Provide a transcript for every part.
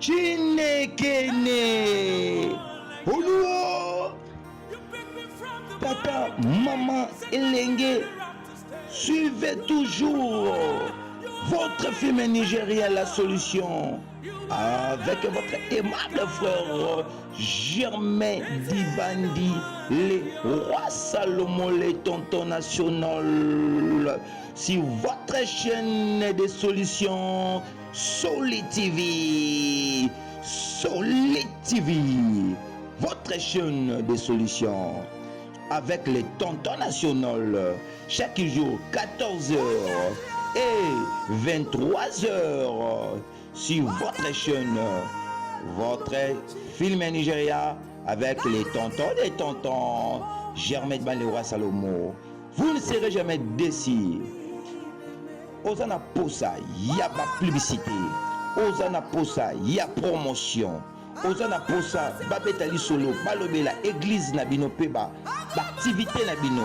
Chinekene Oluo Tata, maman, elenge, suivez toujours votre film nigérien La Solution avec votre aimable frère Germain Dibandi, le roi Salomon, le tonton national. Sur votre chaîne de solutions Soli TV, Soli TV, votre chaîne de solutions avec les tontons national chaque jour 14h et 23h sur votre chaîne, votre film Nigeria avec les tontons des tontons, Germain le roi Salomon. Vous ne serez jamais déçus. Oza na posa ya ba publicité, oza na posa ya promotion, oza na posa babeta lisolo, balobela église na bino pe ba activité na bino.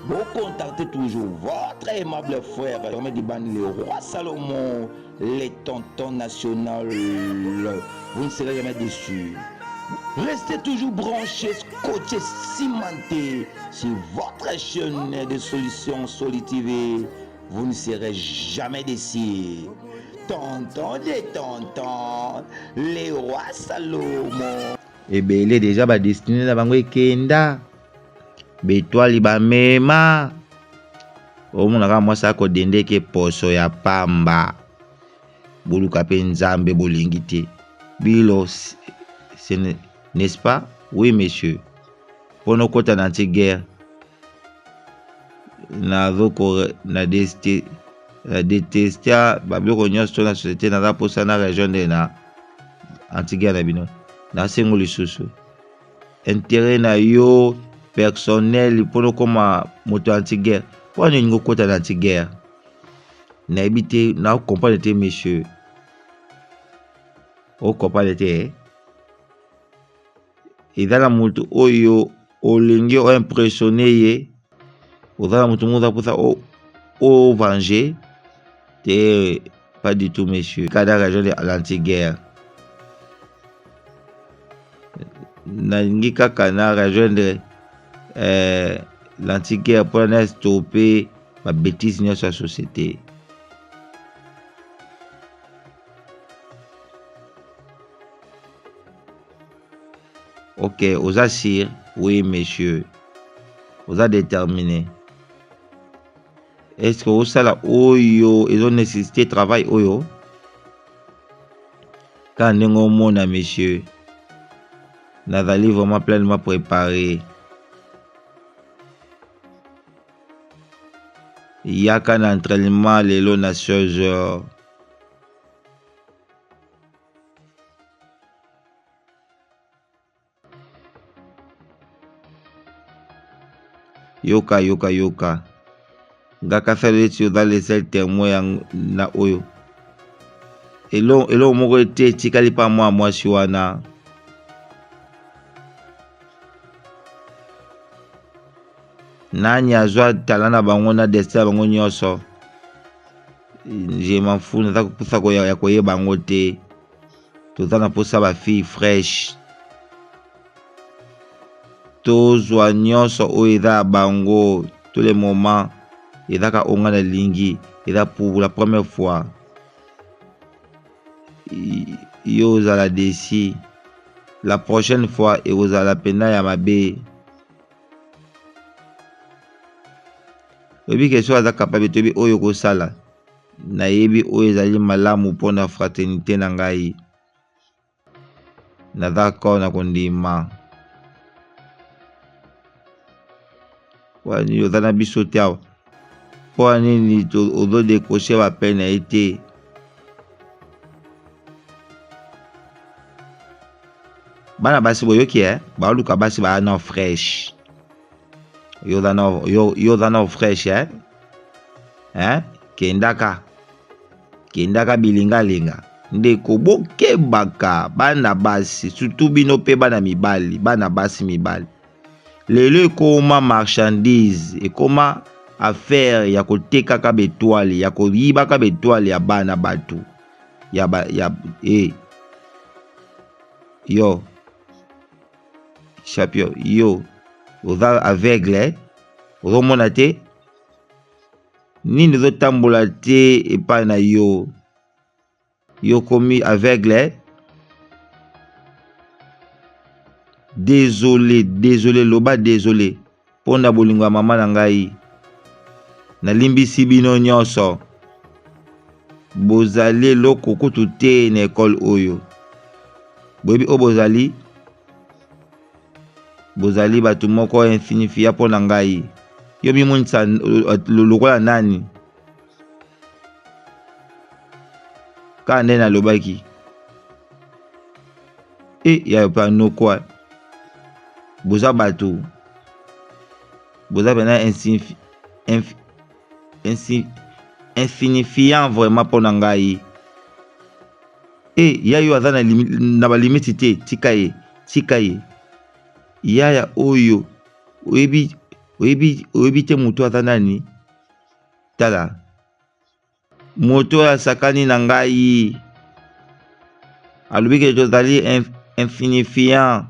Bo contactez toujours votre aimable frère Germain Dibani, le roi Salomon, les tontons national. Vous ne serez jamais déçus. Restez toujours branchés, scotchés, cimentés sur votre chaîne de solutions Soli TV. Vous ne serez jamais déçus. Tonton des tontons, les rois Salomon. Ebele deja ba destine na bango ekenda betwali bamema omona kaka mwasi akodendeke poso ya pamba boluka mpe nzambe bolingi te bilo n'est-ce pas oui monsieur mpo nokota na anti guerre nazo ko na deste na detestia babiloko nyonso to na société naza mposa na rejoindre na anti-guerre na bino nasengo lisusu intérêt na yo personnel mpo nokoma moto ya anti-guerre mpo wana olingi okota na anti-guerre nayebi te na comprendre te monsieur ocomprendre te eh? Eza na moto oyo olingi o impressionne ye, oza na moto moko oza mposa o venger te, pas du tout monsieur. Kada rejoindre l'anti-guerre. Nalingi kaka na rejoindre eh, l'anti-guerre mpo na stopper ba bêtises nyonso ya société. Ok, oza sûr? Oui, monsieur. Oza déterminé. Est-ce que osala oyo ezo nécessiter travail oyo? Kaka ndenge omona monsieur. Nazali vraiment pleinement préparé. Yaka na entraînement lelo na 16 heures. Yoka yoka yoka nga kasala neti oza le seul témoin ya na oyo eloko moko ete etikali mpa mwa mwasi wana nani azwa tala na bango na destin ya bango nyonso je m'en fous naza kopusa ya koyeba yango te toza na mposa ba fille fraîche tozwa nyonso oyo eza ya bango tous les moments eza ka oyo ngai nalingi eza pour la première fois yo ozala desi la prochaine fois ekozala mpenza ya mabe oyebi ke soki aza capable toyebi oyo okosala nayebi oyo ezali malamu mpo na fraternité na ngai naza ko na kondima wani oza na biso te awa mpo nini ozo decroche bapele na ye te bana basi boyoki eh baluka basi baya na fresh yo oza na yo oza na fresh eh eh kendaka kendaka bilingalinga ndeko bokebaka bana basi surtout bino mpe bana mibali bana basi mibali lelo ekoma marchandise ekoma affaire ya kotekaka betwale ya koyibaka betwale ya bana bato ya ba ya eh. Yo champion, yo oza aveugle, ozomona te nini ezotambola te epai na yo. Yo komi aveugle. Désolé, désolé, loba désolé mpo na bolingo ya mama na ngai. Nalimbisi bino nyonso. Bozali eloko kutu te na ekole oyo. Boyebi oyo bozali? Bozali bato moko insignifiant mpo na ngai. Yo mimonisa lokola nani? Kaka nde nalobaki. E ya pa nokwa. Boza bato. Boza pena insignifiant vraiment mpo na ngai. E ya yo aza na balimiti te, tika ye, tika ye. Yaya oyo oyebi, oyebi, oyebi te moto aza nani? Tala moto oyo asakani na ngai, alobi ke tozali insignifiant.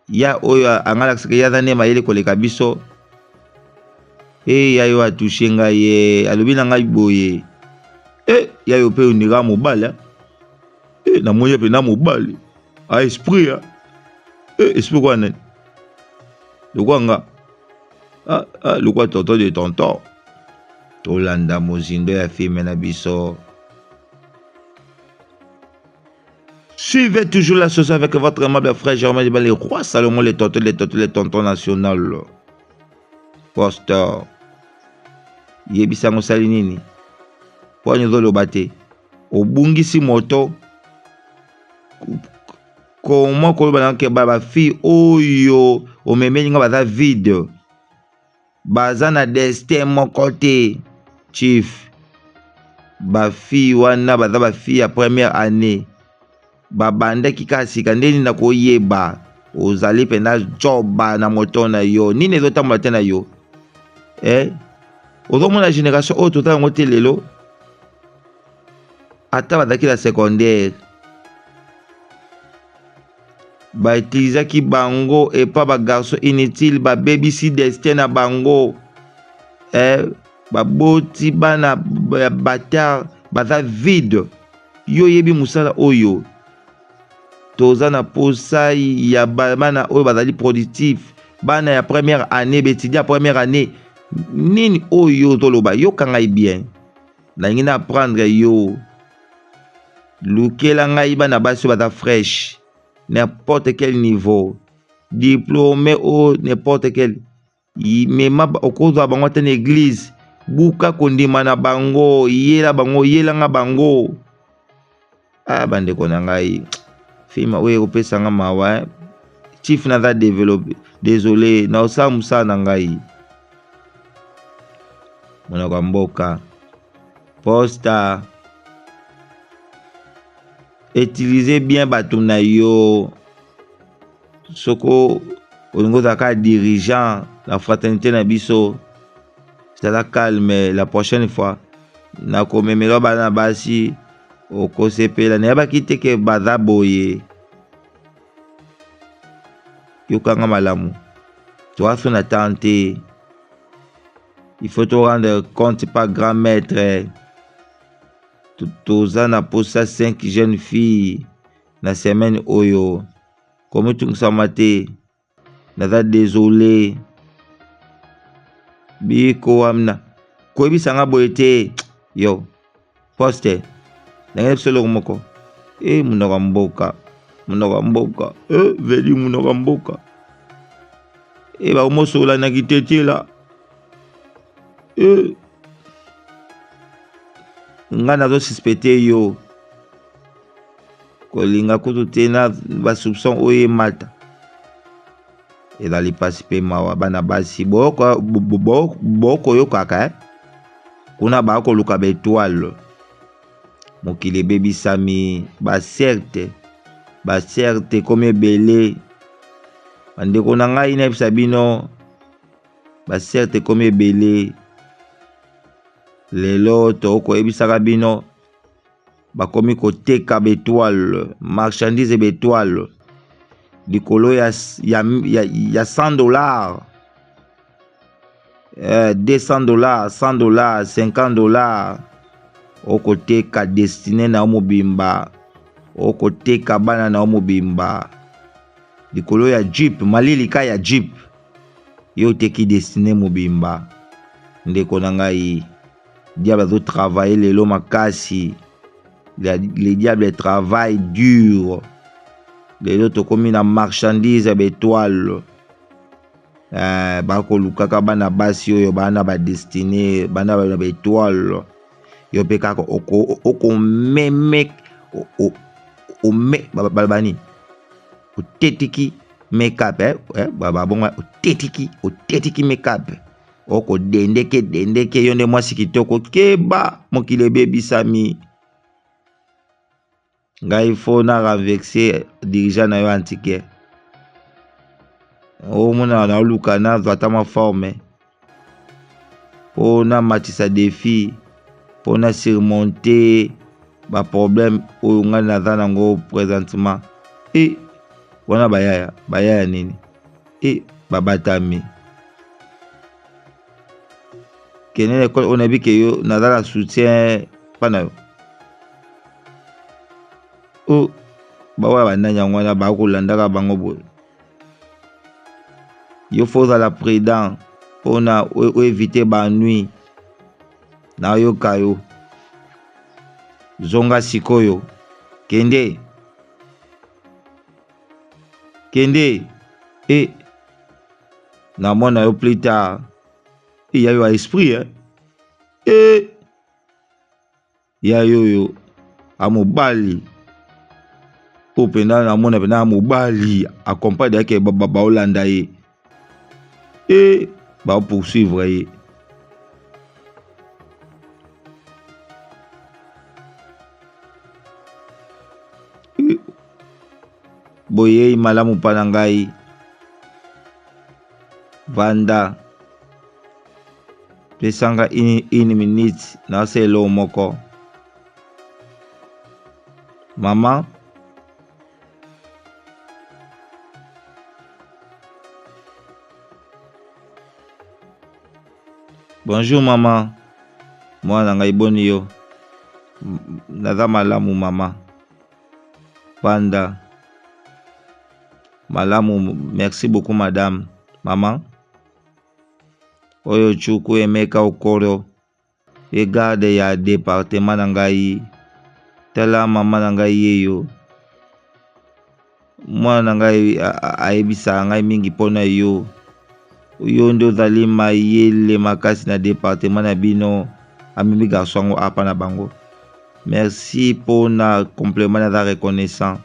Ya oyo angalakisaka ye aza nde mayele koleka biso. E ya yo atushe ngai ye, alobi na ngai boye. E ya yo pe ondira mobali. E namoni ye mpenza mobali. A esprit ya. E esprit kwa nani? Lokwa nga. Ah, ah, lokwa tonton de tonton. Tolanda mozindo ya filme na biso. Suivez toujours la sauce avec votre aimable frère Germain Dibal, le roi Salomon, les tontons, les tontons, les tontons national. Pasteur. Yebisa ngo sali nini? Mpo nini ozoloba te? Obungisi moto. Comment koloba na ke ba fille oyo omemeli nga baza vide. Baza na destin moko te. Chief. Ba fille wana baza ba fille ya première année. Babandaki kaka sika nde nini nakoyeba. Ozali mpenza joba na moto na yo. Nini ezotambola te na yo? Eh? Ozomona génération oyo toza yango te lelo. Ata bazalaki na secondaire. Bautilisaki bango epa ba garçon inutile, babebisi destin na bango. Eh? Baboti bana ya bâtard baza vide. Yo yebi musala oyo. Toza na posa ya bana oyo bazali productif, bana ya première année, ba étudiants ya première année. Nini oyo ozoloba? Yoka ngai bien. Nalingi na apprendre yo. Lukela ngai bana basi oyo baza fresh, n'importe quel niveau, diplômé ou n'importe quel. Mema okozwa bango ata na église, buka kondima na bango, yela bango, yelanga bango. Ah bandeko na ngai, film oyo ekopesa nga mawa. Eh? Chief naza développé, désolé, na osala mosala na ngai. Monoko ya mboka. Posta. Utiliser bien bato na yo. Soko olingi ozala kaka dirigeant na fraternité na biso, zala calme. La prochaine fois nakomemela bana basi, okosepela. Nayebaki te ke baza boye. Yokanga malamu, toaso na temps te. Il faut te rendre compte par grand maître. Toza na posa 5 jeunes filles na semaine oyo. Komitungisama te, naza désolé. Biko wamna koyebisa nga boye te. Yo poste ndenge biso eloko moko. E monoko ya mboka, monoko ya mboka, e veli monoko ya mboka. E bakomosola na kitetela. E nga nazo suspecte yo. Kolinga kutu te na ba soupçon oyo emata. Ezali pasi pe mawa bana basi bokoyokaka, eh? Kuna bakoluka ba étoile. Mokili ebebisami, ba certe, ba certe ekomi ebele. Bandeko na ngai nayebisa bino, ba certe ekomi ebele. Lelo tokoyebisaka bino bakomi koteka ba étoile, marchandise ba étoile. Likolo ya, ya, ya, ya 100 dollars, 200 dollars, 100 dollars, 50 dollars, okoteka destinée na yo mobimba, okoteka bana na yo mobimba likolo ya jeep. Malili ka ya jeep, yo oteki destinée mobimba. Ndeko na ngai, diable azotravaille lelo makasi. Le diable travaille dur. Lelo tokomi na marchandise ya baétoile. Bakolukaka bana basi oyo baa na badestinée, bana na baétoile. Yo mpe kaka okomeme baloba nini? Otetiki makeup, babongo otetiki makeup, okodendeke dendeke, yo nde mwasi kitoko. Keba, mokili ebebisami. Ngai fo na renverse dirigeant na yo antike. Omona, naoluka nazwa ata mwa forme mpo namatisa défi, mpo na surmonter baproblème oyo ngai naza nango présentement. E wana bayaya, bayaya nini? E babatami, kende na ekole oyo nayebi ke yo naza na soutien mpa na yo. O baoyo banani yango wana bakolandaka bango boye. Yo fo ozala prudent mpona oéviter baennui. Nayoka yo, zonga sikoyo, kende, kende. E namona yo plus tard. E ya yo esprit, eh? E ya yo oyo amobali oyo mpenza, namona mpenza mobali accompagne yake, baolanda ye e baopoursuivre ye. Boyei malamu mpa na ngai. Vanda, pesanga une minute, nasala eloko moko. Mama, bonjour mama. Mwana na ngai, boni yo? Naza malamu mama. Vanda malamu. Merci beaucoup madame. Mama oyo, Chukwu Emeka Okoro, ye garde ya département na ngai. Tala, mama na ngai, ye yo mwana na ngai ayebisaka ngai mingi mpona yo. Yo nde ozali mayele makasi na département na bino. Amemi garçon yango apa na bango. Merci mpona compliment, naza reconnaissant.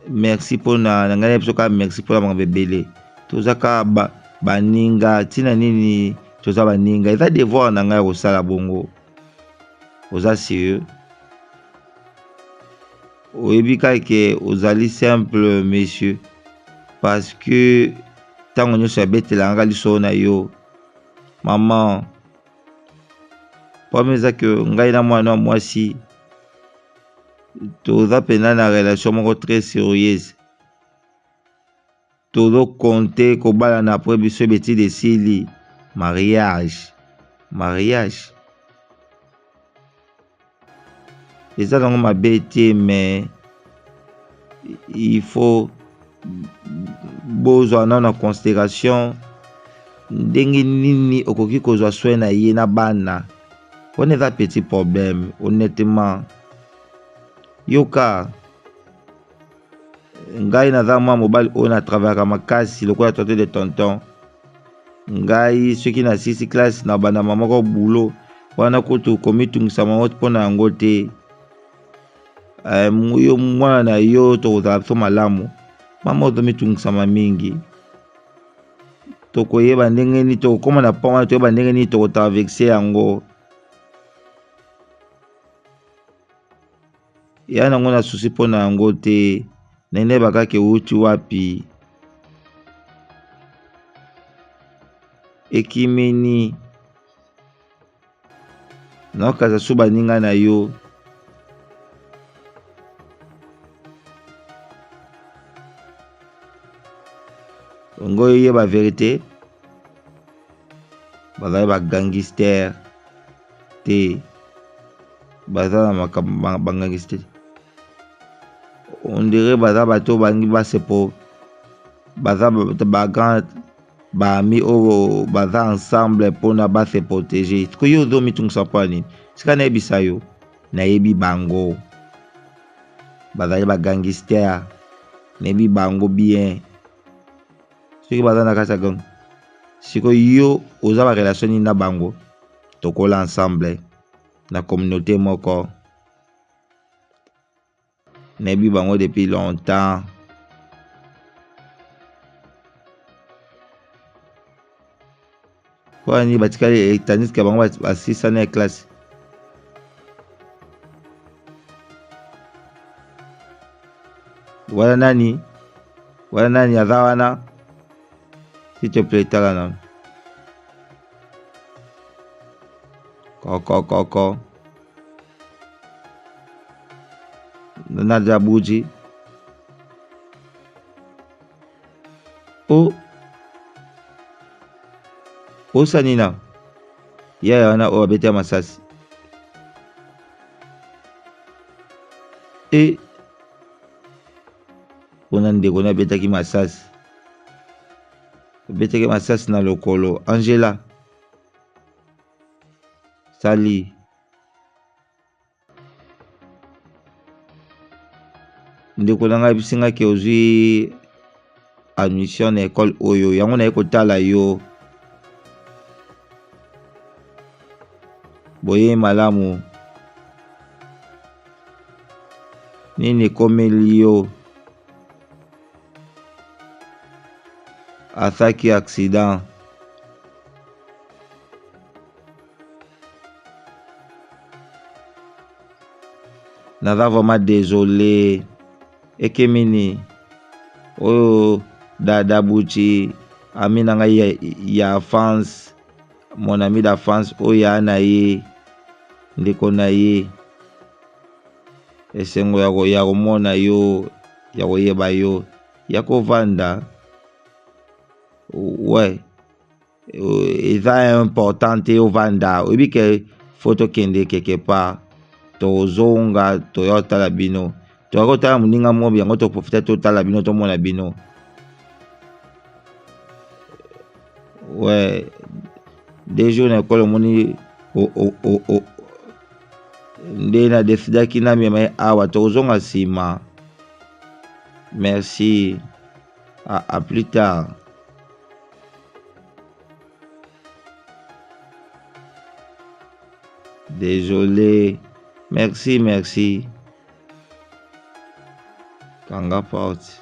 Merci mpona na ngai na biso kaka. Merci mpona makambo ebele. Toza kaka baninga. Ntina nini toza baninga? Eza devoir na ngai ya kosala bongo. Oza sérieux? Oyebi kaka ke ozali simple monsieur, parce que ntango nyonso abetelaka nga lisolo na yo. Mama, problème eza ke ngai na mwana mwasi toza mpenza na relation moko très sérieuse. Tozocompter kobalana après biso baétudes esili. Mariage, mariage eza nango mabe te, mais il faut bozwa nano na considération ndenge nini okoki kozwa soin na ye na bana wana. Eza petit problème honnêtement. Yoka, ngai naza mwa mobali oyo na travaillaka makasi lokola tonton de tonton. Ngai soki nasisi classe, na bandama moko boulot wana, kutu komitungisa mango mpona yango te. Yo mwana na yo, tokozala biso malamu. Mama, ozomitungisama mingi. Tokoyeba ndenge nini tokokóma na pont wana, toyeba ndenge nini tokotraverser yango. Ya nango na souci mpo na yango te. Nayeba kaka ewuti wapi, ekimeni. Naokaza so baninga na yo. Olingi oyeba verite? Bazali ba gangster te, baza na makambo ba gangster. On dirait baza bato bangi basepo, baza ba grand ba amis oyo baza ensemble mpona ba se protéger. Sikoyo yo ozomitungisa mpo ya nini? Sika nayebisa yo, nayebi bango bazali ba gangster, nayebi bango bien. Soki baza na kati ya gang, sikoyo yo oza ba relation nini na bango? Tokola ensemble na communauté moko, nayebi bango depuis longtemps. Mpo nini batikali tandis que bango basisani ya classe? Wana nani? Wana nani aza wana? S'il te plaît, tala nanu. Koko koko. Nadia Buji. O osani na yaya wana oyo abeti ya masasi e mpona ndeko na abetaki masasi, abetaki masasi na lokolo. Angela sali ndeko na ngai ayebisi ngai ke ozwi admission na ekole oyo, yango naye kotala yo. Boye malamu, nini ekomeli yo? Asaki accident. Naza vraiment désolé. Ekemini oyo dada buchi ami na ngai ya France, mon ami d'enfance oyo ya na ye ndeko na ye, esengo ya komona yo, ya koyeba yo, ya kovanda. Ouais, eza important te ovanda, oyebi ke fo tokende quelque part, tozonga toya kotala bino, toya kotala moninga moko yango toprofite totala bino, tomona bino. Ouais, 2 jours na ekole omoni nde na decidaki namema ye awa, tokozonga nsima. Merci, à plus tard. Désolé, merci, merci. Kanga porte.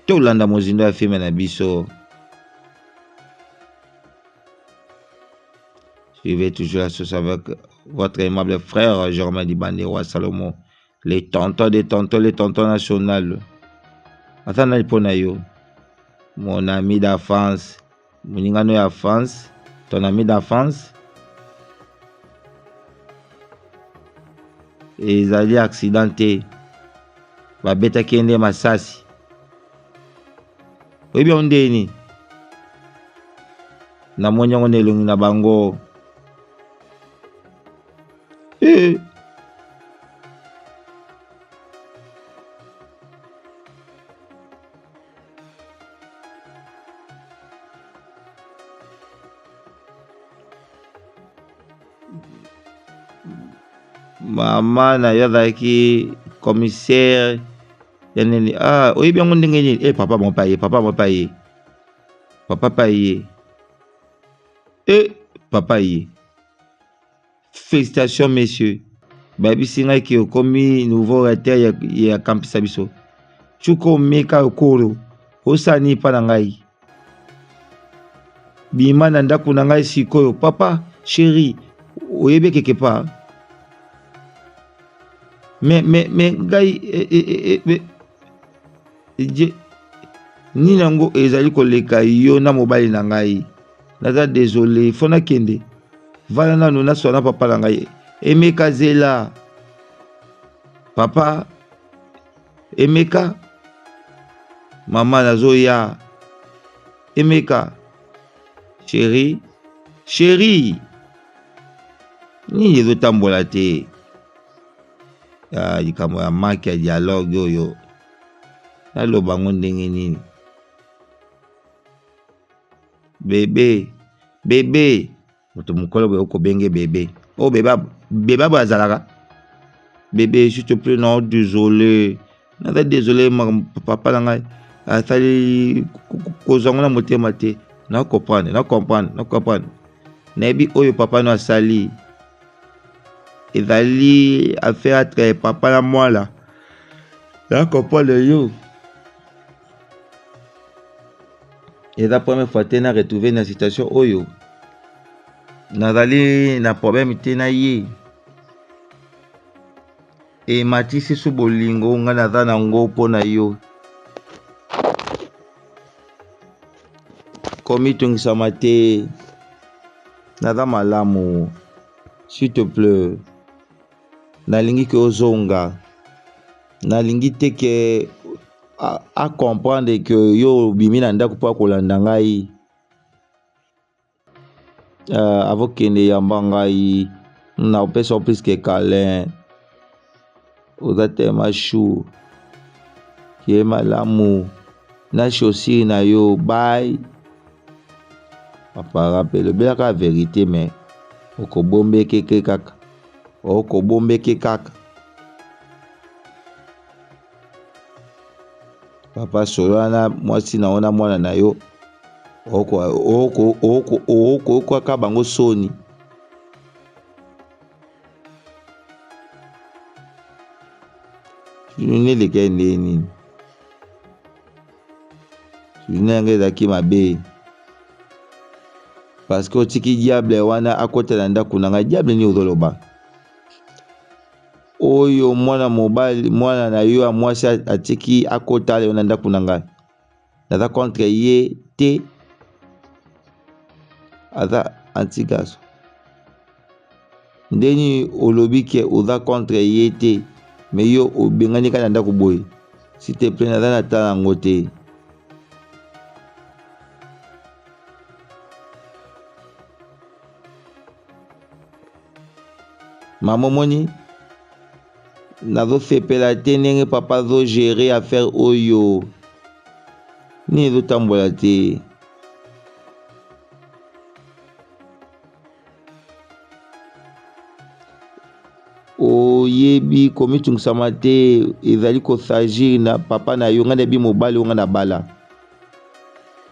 Tolanda mozindo ya filme na biso. Suivez toujours la sauce avec votre aimable frère Germain Dibande, roi Salomon, les tontons des tontons, les tontons national. Aza nani mpo na yo? Mon ami d'enfance, moningano ya France, ton ami d'enfance. Ezali accident te, babetaki ye nde masasi. Oyebi yango ndenge nini? Namoni yango na elongi na bango. Mama na yo azalaki commissaire ya nini? Ah, oyebi yango ndenge nini? Papa mo pa ye, papa mo pa ye, papa pa ye. Papa ye. Félicitations messieurs. Bayebisi ngai ke okomi nouveau recteur ya campus ya biso. Chuko Meka Okoro, osani pa na ngai. Bima na ndako na ngai sikoyo, papa chéri, oyebi quelque part. Mais ngai nini yango ezali koleka yo na mobali na ngai. Naza désolé, faut nakende. Vala nanu naswa na papa na ngai. Emeka zela. Papa Emeka. Mama nazoya. Emeka. Chérie. Chérie. Nini ezotambola te? Ah, likambo ya manque ya dialogue oyo. Naloba yango ndenge nini? Bebe. Bebe. Moto mokolo boye okobenge bebe. Oh bebe, bebe boye azalaka. Bebe, s'il te plaît, non, désolé. Naza désolé, papa na ngai asali kozwa ngo na motema te. Na comprendre, na comprendre, na comprendre. Nayebi oyo papa no asali ezali affaire entre papa na mwana. Na comprendre yo. Eza première fois te na retrouver na situation oyo. Nazali na problème te na ye. Ematisi su bolingo nga naza nango mpo na yo. Komitungisama te. Naza malamu. S'il te plaît. Nalingi ke ozonga. Nalingi te ke a comprendre que yo obimi na ndako mpo akolanda ngai. Avokende yamba ngai nakopesa yo plus que câlin. Oza tellement chou. Ye malamu na chaussure na yo bye. Papa mpe lobelaka verité mais okobombekeke kaka. Okobombeke kaka. Papa solo na mwasi na yo na mwana na yo okoyoka bango soni. Neleka ye ndenge nini? Journée yango ezalaki mabe parce que otiki diable wana akota na ndako na ngai. Diable nini ozoloba? Oyo mwana mobali, mwana na yo ya mwasi atiki akota yo na ndako na ngai. Naza contre ye te, aza anti-garçon. Ndeni olobi ke oza contre ye te, mais yo obengani kaka na ndako boye. S'il te plaît, naza na tala yango te. Mama omoni nazosepela te ndenge papa azogere affaire oyo. Nini ezotambola te? Oyebi komitungisama te, ezali kosagir na papa na yo. Ngai nayebi mobali oyo ngai na bala.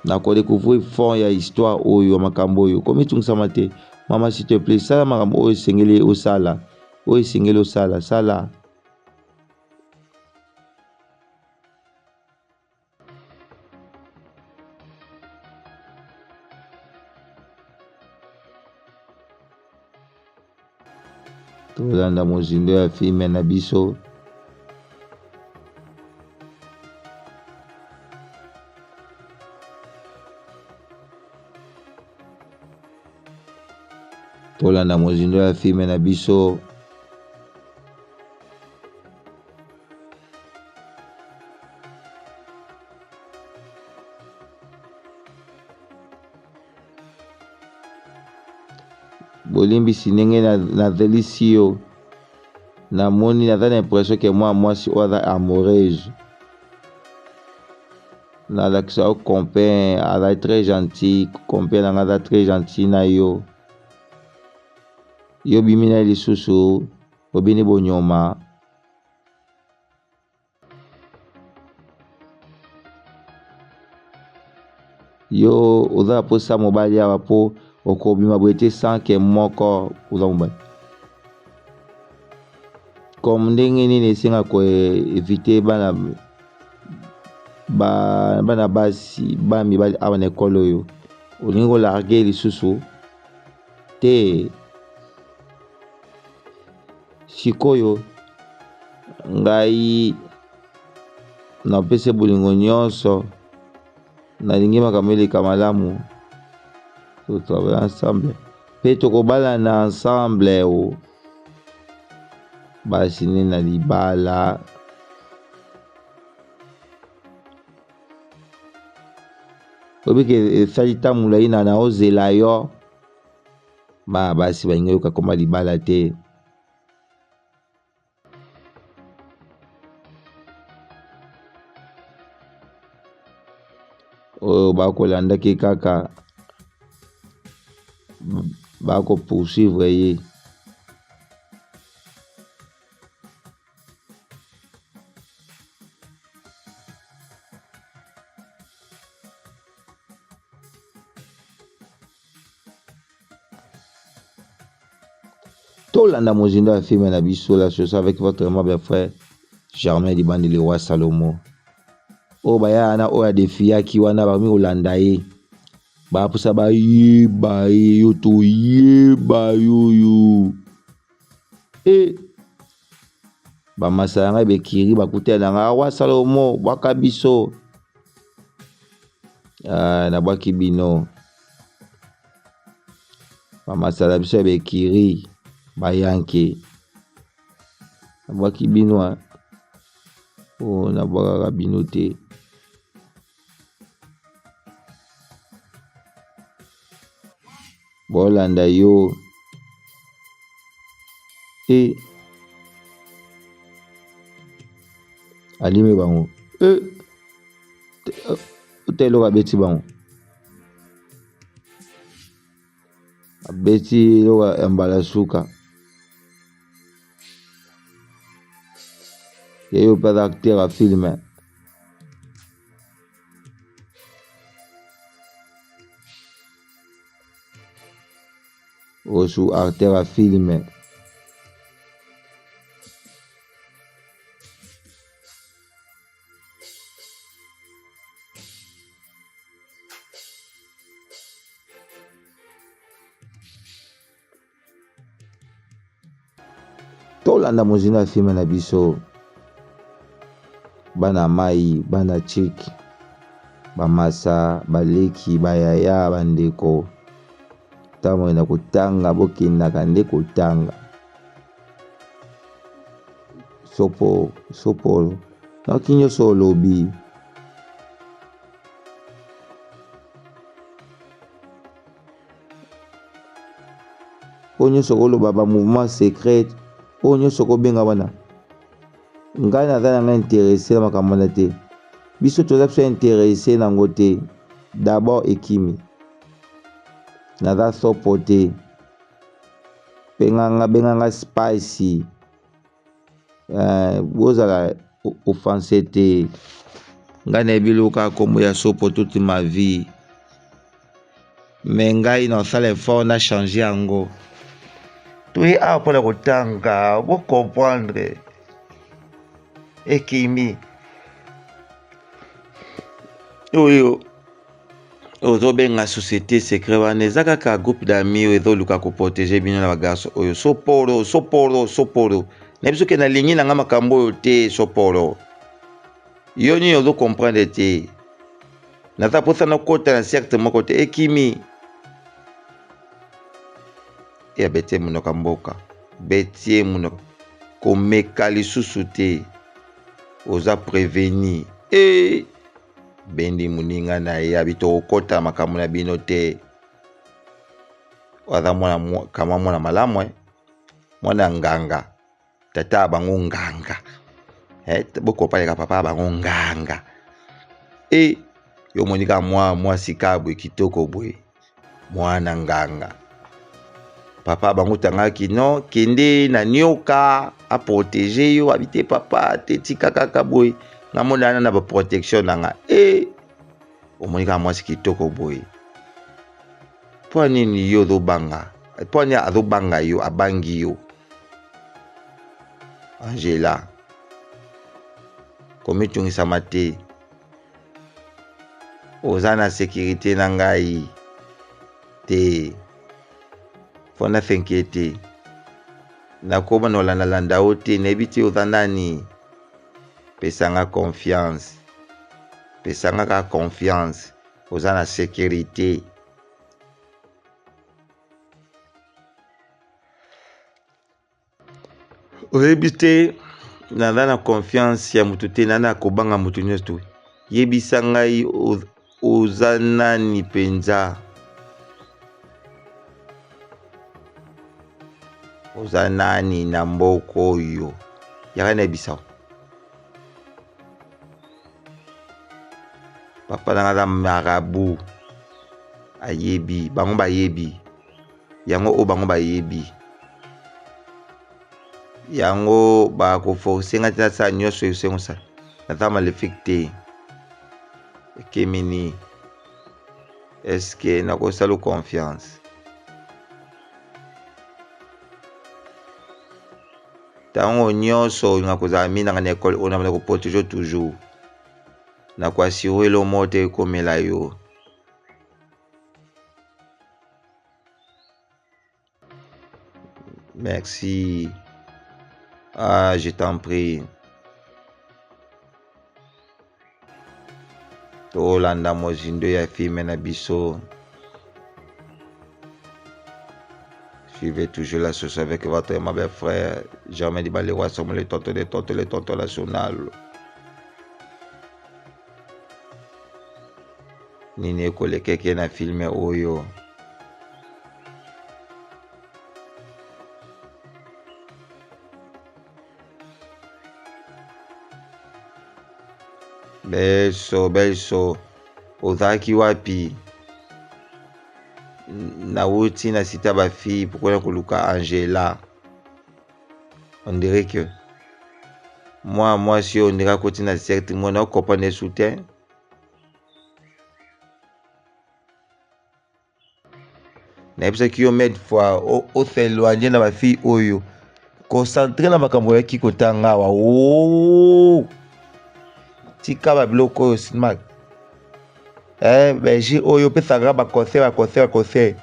Nakodécouvrir fond ya histoire oyo, ya makambo oyo. Komitungisama te mama, s'il te plaît, sala makambo oyo esengeli osala, oyo esengeli osala, sala. Tolanda mozindo ya filme na biso. Tolanda mozindo ya filme na biso. Bolimbisi ndenge nazelisi yo. Namoni naza na impression ke mwa mwasi oyo aza amoureuse. Nalakisa yo compin aza très gentil, compin nanga aza très gentil na yo. Yo bimi na ye lisusu obini bonyoma. Yo oza na posa mobali awa po okobima boye te sans que moko oza mobali. Comme ndenge nini esenga ko éviter bana ba bana basi ba mibali awa na ekole oyo olingi kolarge lisusu te. Sikoyo ngai napesi bolingo nyonso, nalingi makambo eleka malamu, totravaille ensemble mpe tokobalana ensemble o. Basi nde na libala. Oyebi ke esali ntango molai na naozela yo. Bana basi balingi oyoka koma libala te. Oyo bakolandaki kaka bako poursuivre ye. Tolanda mozindo ya film na biso la chose avec votre aimable frère Germain Libandi le roi Salomo. Oyo baya wana oyo adefiyaki wana bakomi kolanda ye bapusa bayeba ye yo toyeba yoyo e bamasa ya ngai bekiri bakutana na ngai roi Salomo bwaka biso. Ah, nabwaki bino bamasala biso ya bekiri bayanke nabwaki bino o oh, nabwakaka bino te. Bolanda yo e alime bango e ota eloko abeti bango abeti eloko ya mbala suka ye yo mpe aza acteur ya filme. Osu acteur ya filme. Tolanda mozindo ya filme na biso bana mai bana chik bamasa baleki bayaya bandeko ntango na kotanga bokendaka nde kotanga sopo sopolo noki nyonso olobi. Oyo nyonso okoloba ba mouvement secret oyo nyonso okobenga wana ngai naza na ngai interesse na makambo wana te. Biso toza biso interesse na yango te. D'abord ekimi naza sopo te benganga benganga spicy eh, bozala offense te. Ngai nayebi loka kombo ya sopo toute ma vie me ngai nasala effort na change yango. Toye awa mpona kotanga bocomprendre ekimi oyo ozobenga société secret wana eza kaka groupe d'amis oyo ezoluka koprotege bino na bagarso oyo soporo soporo soporo na biso ke nalingi na nga makambo oyo te soporo yo nini ozo comprendre te naza mposa nakota na secte moko te ekimi ya betie monoko ya mboka betie monoko komeka lisusu te oza preveni e bendi moninga na ye abi tokokota makambo na bino te aza mwana kama mwana malamu eh? mwana nganga tata ya bango nganga eh, bokopaleka papa ya bango nganga e yo omoni kaka mwa mwasi kaka boye kitoko boye mwana nganga papa bango tangaki no kende na nioka aprotege yo abi te papa te tika kaka boye nga monana na baprotection na nga e omoni kaka mwasi kitoko boye mpo nini yo ozobanga mpo nini azobanga yo abangi yo Angela komitungisama te oza na securite na ngai te fo na s'inquiete nakoma na olandalanda yo te nayebi te oza nani pesa nga confiance pesa nga kaka confiance oza na securite. Oyebi te, naza na confiance ya moto te, naza na kobanga moto nyonso te. Yebisa ngai oza nani mpenza? Oza nani na mboka oyo? Yaka nayebisa yo. Papa na nga aza marabout, ayebi, bango bayebi yango oyo bango bayebi yango, bakoforce nga te nasala nyonso esengo sala. Naza maléfique te. Ekemini, est-ce nakosala confiance? Ntango nyonso olinga kozala minanga na ekole oyo, nabanda koprotege toujours, nakoasure elo moko te ekomela yo. Merci. Ah, je t'en prie. Tolanda mozindo ya filme na biso. Suivez toujours la source avec votre aimable frère Germain Dibalewa, sommes les tontons des tontons, les tontons national. Nini ekolekeke na filme oyo? Beso beso, ozalaki wapi? Nawuti na sita bafille pokona koluka Angela. On dirait que mwa mwasi oyo ondire akoti na secte mwana okomprendre esu te. Nayebisaki yo maintes fois os'éloigne na bafille oyo, concentre na makambo oyaki kotanga awa. O tika babiloko oyo smack belgi oyo opesaka baconseil, baconseil, baconseil.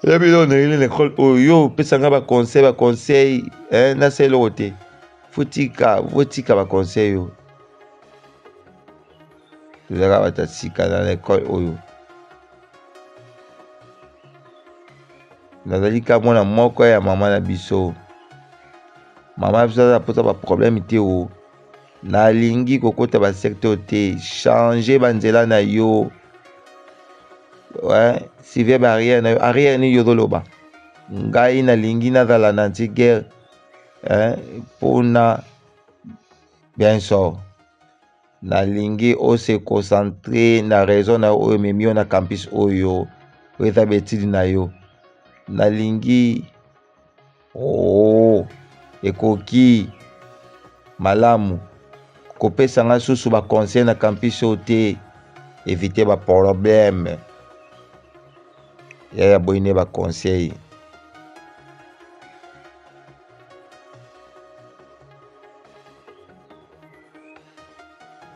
Yebi yo ndenge na ekole oyo yo opesanga baconseil, baconseil, nasala eloko te. Fotika, fotika baconseil oyo. Tozalaka bato ya sika na ekole oyo. Nazali ka mwana moko ya mama na biso. Mama na biso aza mposa baproblème te. O nalingi kokota basecte oyo te. Change banzela na yo, ouais, suive barrière na yo. Arrière nini yo ozoloba? Ngai nalingi nazala na anti guerre mpona bien sort. Nalingi ose concentre na raison na yo oyo ememi yo na campus oyo, oyo eza betide na yo. Nalingi oh, ekoki malamu kopesa nga susu baconseil na campus oyo te. Évite baproblème yaya boyine baconseil.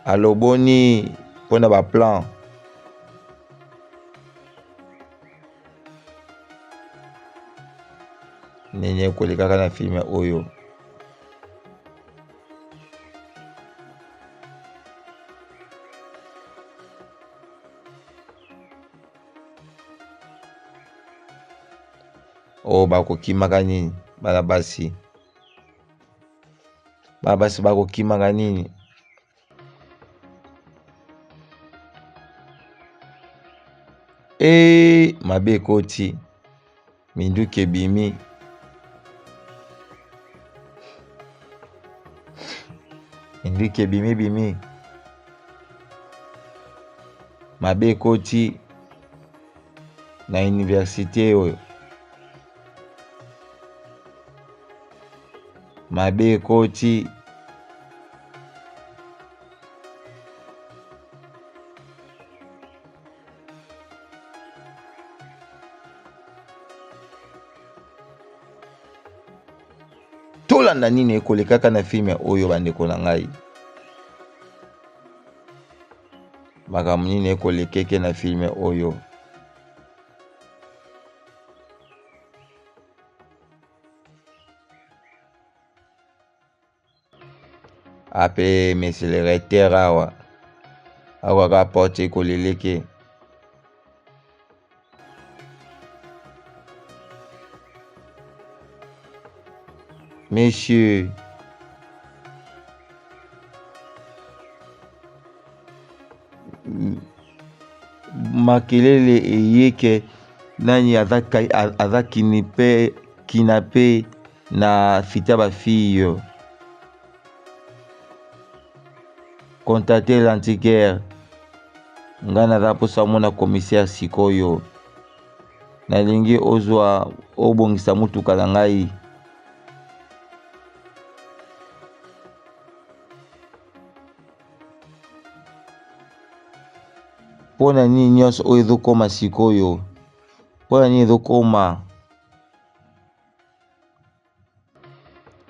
Aloboni mpona baplan. Nini ekolekaka na filme oyo? Oyo bakokimaka nini? Bana basi, bana basi bakokimaka nini? E mabe ekoti, minduki ebimi. Minduki ebimi bimi, mabe ekoti na universite oyo. Mabe ekoti. Tolanda nini ekolekaka na filme oyo, bandeko na ngai? Makambo nini ekolekeke na filme oyo? Ape monsieur le recteur awa akwaka porte ekoleleke. Monsieur. Makelele eye ke nani aza, aza kinipe, kinape na fita ba fille. Contacter l'antiquaire. Ngai naza mposa omona commissaire sikoyo. Nalingi ozwa obongisa motuka na ngai. Mpo na nini nyonso oyo ezokoma sikoyo? Mpo na nini ezokoma?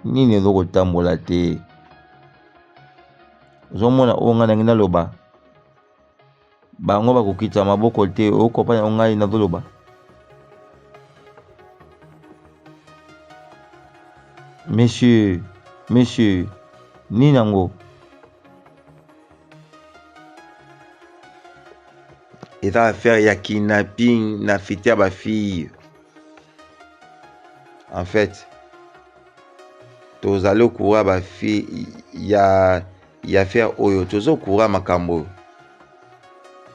Nini ezokotambola te? Ozomona oyo ngai nangi naloba, bango bakokitisa maboko te. Okopana oyo ngai nazoloba. Monsieur, monsieur, nini yango? Eza affaire ya kidnapping na fete ya ba fille. En fait, tozali okura ba fille ya ya affaire oyo, tozo okura makambo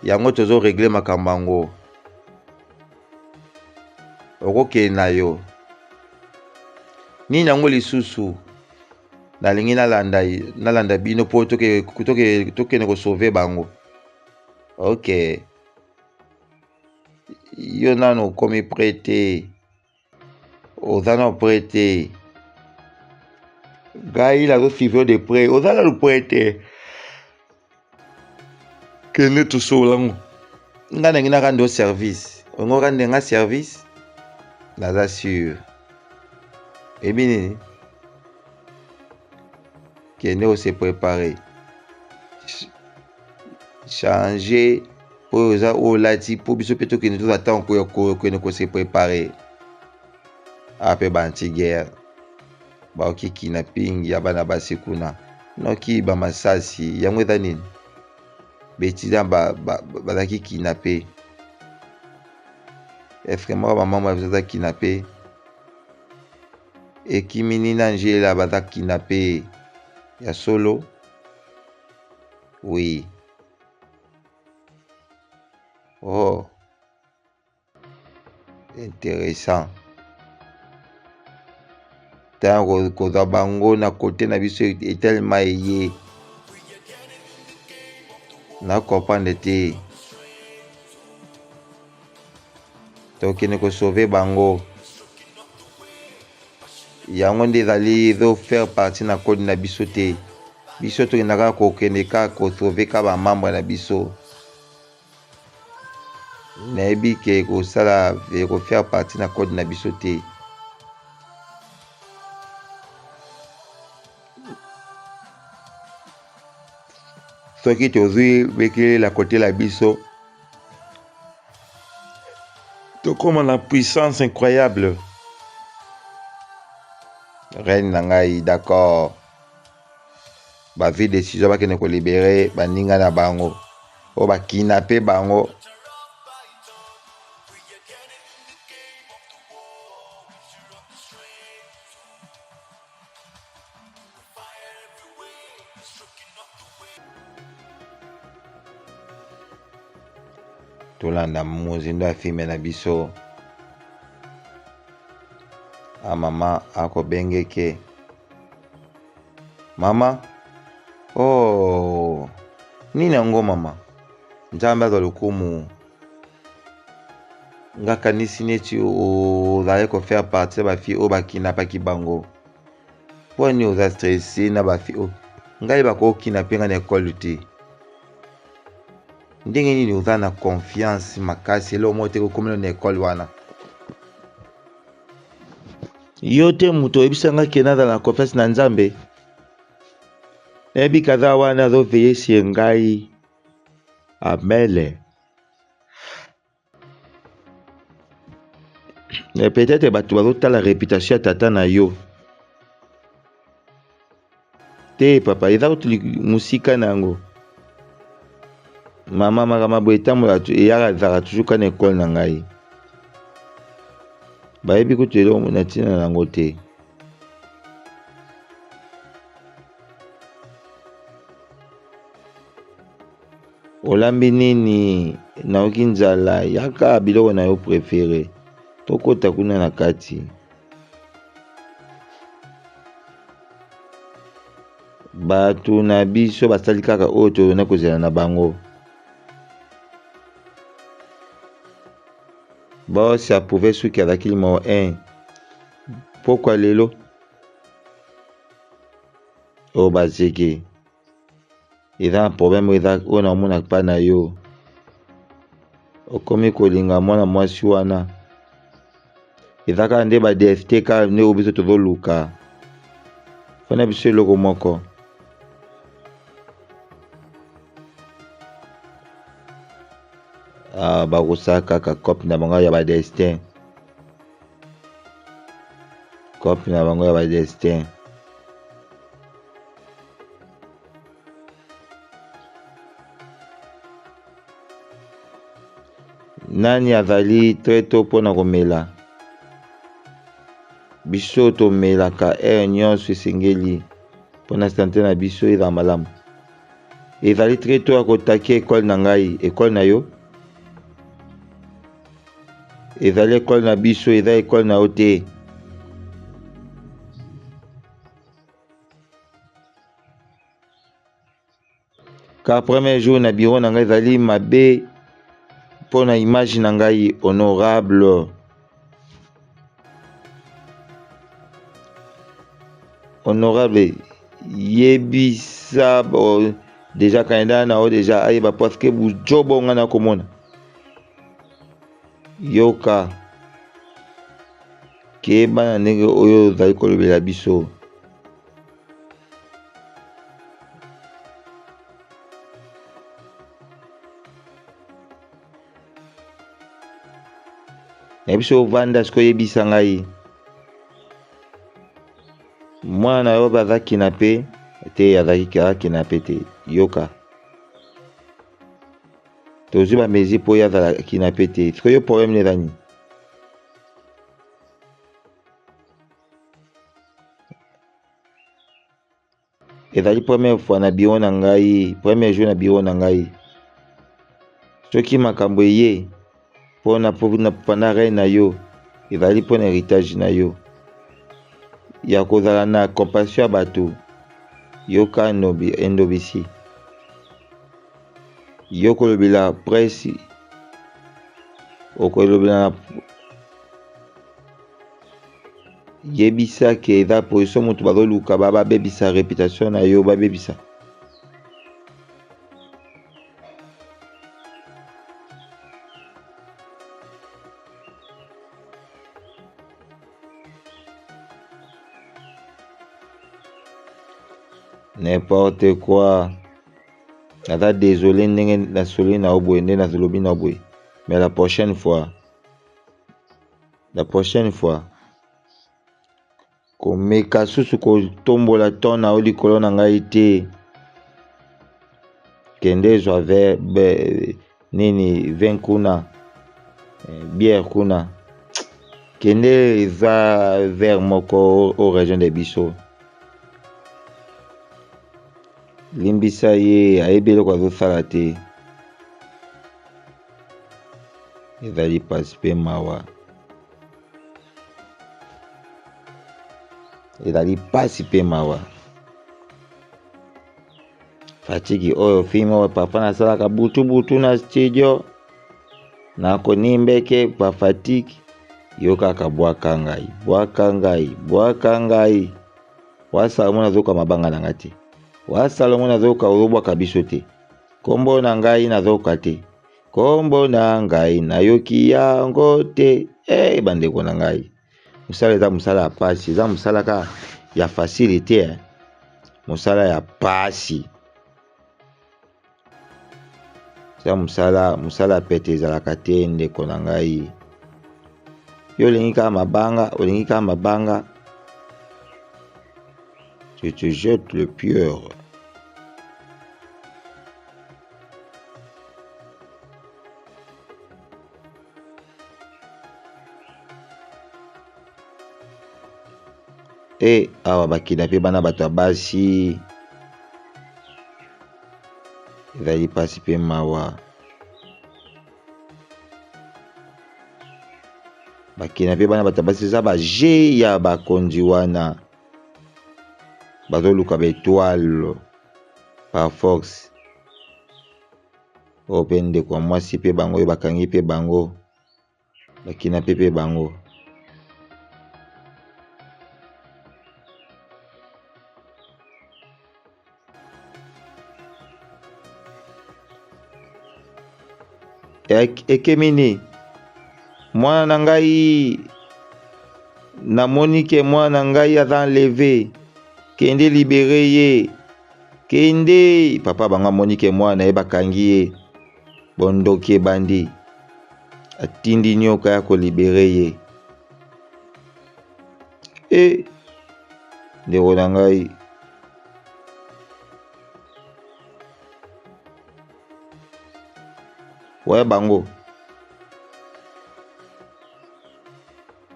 yango, tozo régler makambo yango. Okokende na yo nini yango lisusu? Nalingi nalanda, nalanda bino mpo tokende kosauve bango. Ok, yo nano okomi prêt te, oza nano prêt te. Ngai nazosuivre de près, oza nano prêt te. Kende tosolola ngo. Ngai nangi na rendre service, ongo rendre nga service, naza sûr. Ebi nini? Kende ose préparer, changer oyo oza oyo olati mpo biso mpe tokende tozwa ntango ya kokende kose préparer. Awa mpe ba anti-guerre baoki kidnapping ya bana basi kuna, noki ba masasi yango eza nini? Baetudiant bazalaki kidnappé. Est-ce moko bamama biso aza kidnappé? Ekimini na Angela baza kidnappé ya solo? Oui. Oh, intéressant. Ntango kozwa bango na kote na biso etelema eye na comprendre te, tokende kosauve bango. Yango nde ezali ezo faire partie na code na biso te. Biso tokendaka kokende kaka kosauve kaka bamembre na biso. Nayebi ke kosala ekofaire partie na code na biso te. Soki tozwi bekelela kotela biso, tokóma na puissance incroyable. Reine na ngai, d'accord. Bazwi décision bakende kolibere baninga na bango oyo bakinape bango. Tolanda mozindo ya filme na biso. A mama akobengeke mama. Oh, nini yango mama? Nzambe azwa lokumu. Nga kanisi neti ozali kofaire partie ya bafille oyo bakinapaki bango. Mpo nini oza stresse na bafille oyo? Ngai bakokinape nga na ekole te. Ndenge nini oza na confiance makasi eloko moko te kokomela na ekole wana? Yo te moto oyebisa nga ke nazala na confiance na Nzambe. Nayebi kaza wana azoveye sie ngai. Amele. Mais peut-être bato bazotala réputation ya tata na yo te papa, eza kutu mosika na yango. Mama makambo boye etambola eyaka ezalaka toujours kaka na ekole na ngai, bayebi kutu eloko na ntina na yango te. Olambi nini? Nayoki nzala. Yaka biloko na yo prefere. Tokota kuna na kati. Bato na biso basali kaka oyo tozali kozela na bango. Boss approuve suki azalaki numero 1. Pokwa lelo oyo bazeke eza na problème oyo eza oyo naomona pa na yo okomi kolinga mwana mwasi wana eza kaka nde ba DST kaka nde oyo biso tozoluka fana biso eloko moko ah, bakosala kaka cope na bango ya ba destin cope na bango ya ba destin Nani azali très tôt mpo na komela? Biso tomelaka heure nyonso esengeli mpo na sante na biso ezala malamu. Ezali très tôt ya kotaki ekole na ngai, ekole na yo? Ezali ekole na biso, eza ekole na yo te. Car premier jour na bureau na ngai ezali mabe mpo na image na ngai honorable. Honorable yebisa bo, deja candidat na yo deja ayeba parce que bujobo ngai nakomona yoka keba na ndenge oyo ozali kolobela biso. Na biso ovanda sikoyo oyebisa ngai mwana na yo aza kinape te azalaki aza kinape te yoka tozwi bamezi mpo ye azala kinape te sikoyo problème na eza nini Ezali première fois na bureau na ngai, premier jour na bureau na ngai. Soki makambo eye pona pona règne na yo, ezali pona héritage na yo ya kozala na compassion ya bato. Yoka endobisi yo kolobela presse okolobela na Yebisa ke eza position mutu bazoluka ba babebisa reputation na yo babebisa. N'importe quoi. Naza désolé ndenge nasoli na yo boye nde nazolobi na yo boye. Mais la prochaine fois La prochaine fois komeka susu kotombola ton na yo likolo na ngai te kende ezwa ve be, nini vin kuna eh, bière kuna kende eza verre moko o région de biso limbisa ye ayebi eloko azosala te Ezali pasi pe mawa. Ezali pasi pe mawa. Fatiki oyo film oyo papa nasalaka butu butu na studio nakonimbeke pa fatiki yo kaka bwaka ngai bwaka ngai bwaka ngai wa salomo nazoka mabanga na ngai te wa salomo nazoka ozobwaka biso te kombo na ngai nazoka te Kombo na ngai nayoki yango te. Eh bandeko na ngai, mosala eza mosala ya pasi, eza mosala kaka ya facile te, eh. Mosala ya pasi. Eza mosala, mosala ya pete ezalaka te ndeko na ngai. Yo olingi kaka mabanga, olingi kaka mabanga. Tu te jettes le pierre. E awa bakidnape bana bato ya basi. Ezali mpasi mpe mawa. Bakenda mpe bana bato ya basi eza ba jeu ya bakonzi wana bazoluka ba etoile par force. Oyo mpe ndeko ya mwasi mpe bango oyo bakangi mpe bango bakina mpe mpe bango. Ekemini mwana na ngai namoni ke mwana na ngai aza enleve kende libere ye kende papa bango amoni ke mwana na ye bakangi ye bondoki ebandi atindi nyoka ya kolibere ye e ndeko na ngai waya bango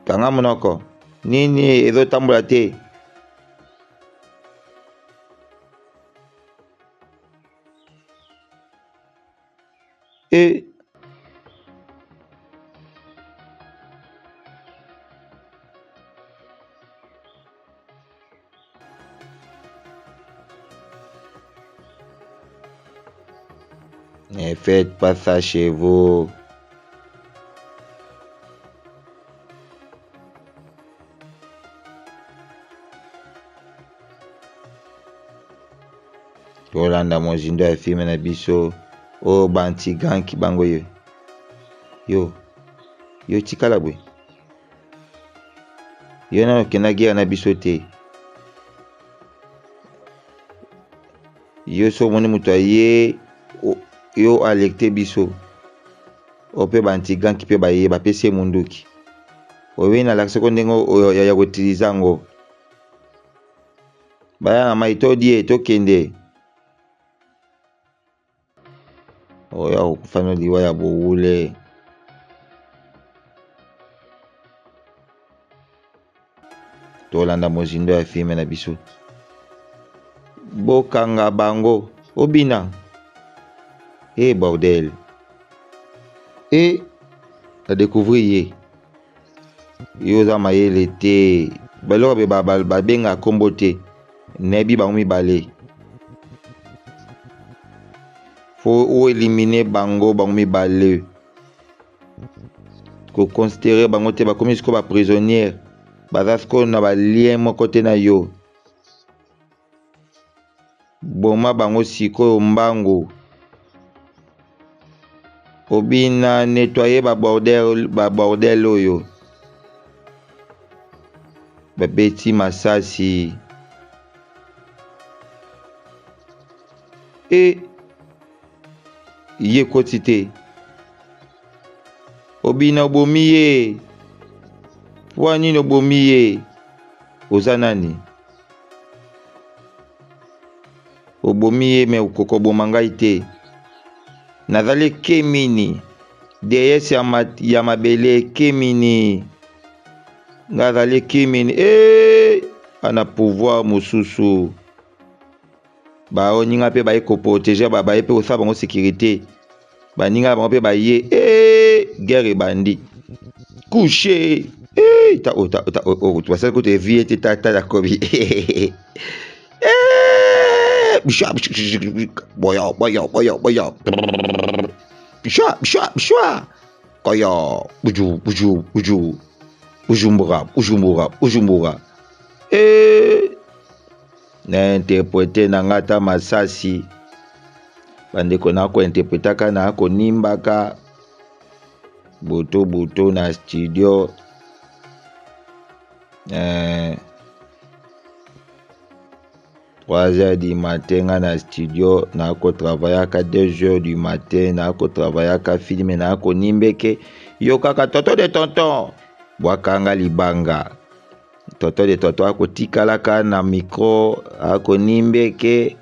kanga monoko nini ezotambola te E Ne faites pas ça chez vous. Tolanda mozindo ya filme na biso oyo ba anti-ganki bango yo yo yo tikala boye yo nano okenda guerre na biso te yo so omoni moto aye yo alekte biso oyo mpe ba anti-ganki mpe baye bapesi ye munduki oyo nalakisi ko ndenge ya koutilize yango Baya na mai to die tokende. Oyo akokufa no liwa ya bowule. Tolanda mozindo ya filme na biso. Bokanga bango obina. E eh, bordel. E na découvrir ye. Yo oza mayele te. Baloko be babenga kombo te. Nayebi bango mibale. Fo o éliminer bango bango mibale. Ko considérer bango te bakomi sikoyo ba prisonnière. Baza sikoyo na ba lien moko te na yo. Boma bango sikoyo mbangu. Obina nettoyer ba bordel ba bordel oyo. Babeti masasi. E ye koti te. Obina obomi ye. Mpo nini obomi ye? Oza nani? Obomi ye me okokoboma ngai te. Nazali Kemini, deyese ya, ma, ya mabele Kemini. Ngai azali Kemini. Ee, ana pouvoir mosusu. Baoninga mpe baye koprotege, baye mpe kosala bango securite. Baninga na bango mpe baye. Ee, guerre ebandi. Couche. Ee, ta, oh, ta, ta, oh, oh, basali kutu evie te ta, ta, kobi. Boyo, boyo, boyo, boyo. Bisha, bisha, bisha. Kaya, buju, buju, buju. Bujumbura, Bujumbura, Bujumbura. Eh, na interprete na nga ata masasi. Bandeko na ko interpretaka na ko nimbaka butu butu na studio. Eh, 3 heures du matin nga na studio nakotravaillaka 2 heures du matin nakotravaillaka filme nakonimbeke yo kaka tonton de tonton bwakanga libanga tonton de tonton akotikalaka na micro akonimbeke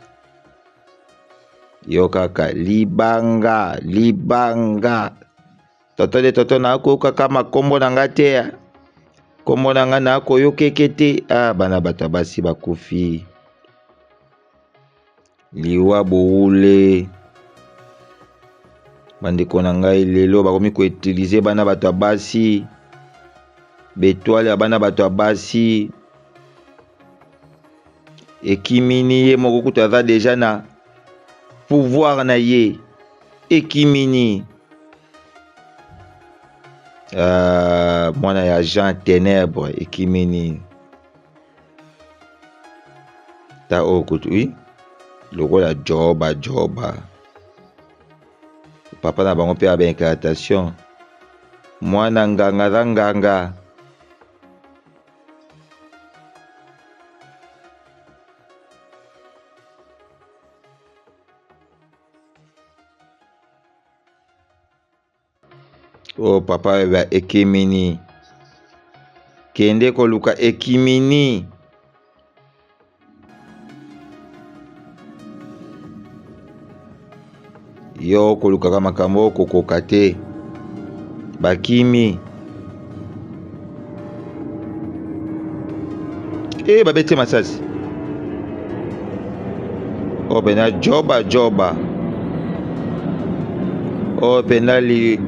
yo kaka libanga libanga Tonton de tonton nakoyoka kama kombo na nga te kombo na nga nakoyokeke te ah bana bato ya basi bakufi liwa bowule. Bandeko na ngai lelo bakomi koutilize bana bato ya basi, betoile ya bana bato ya basi ekimini ye moko kutu aza deja na pouvoir na ye ekimini. Uh, mwana ya Jean Tenebre ekimini ta oyo kutu wi lokola joba joba papa na bango mpe ya baincartation mwana nganga aza nganga Oyo oh, papa ya ekimini kende koluka ekimini yo okolukaka makambo okokoka te bakimi e babeti masasi oyo mpenza joba joba oyo mpenza li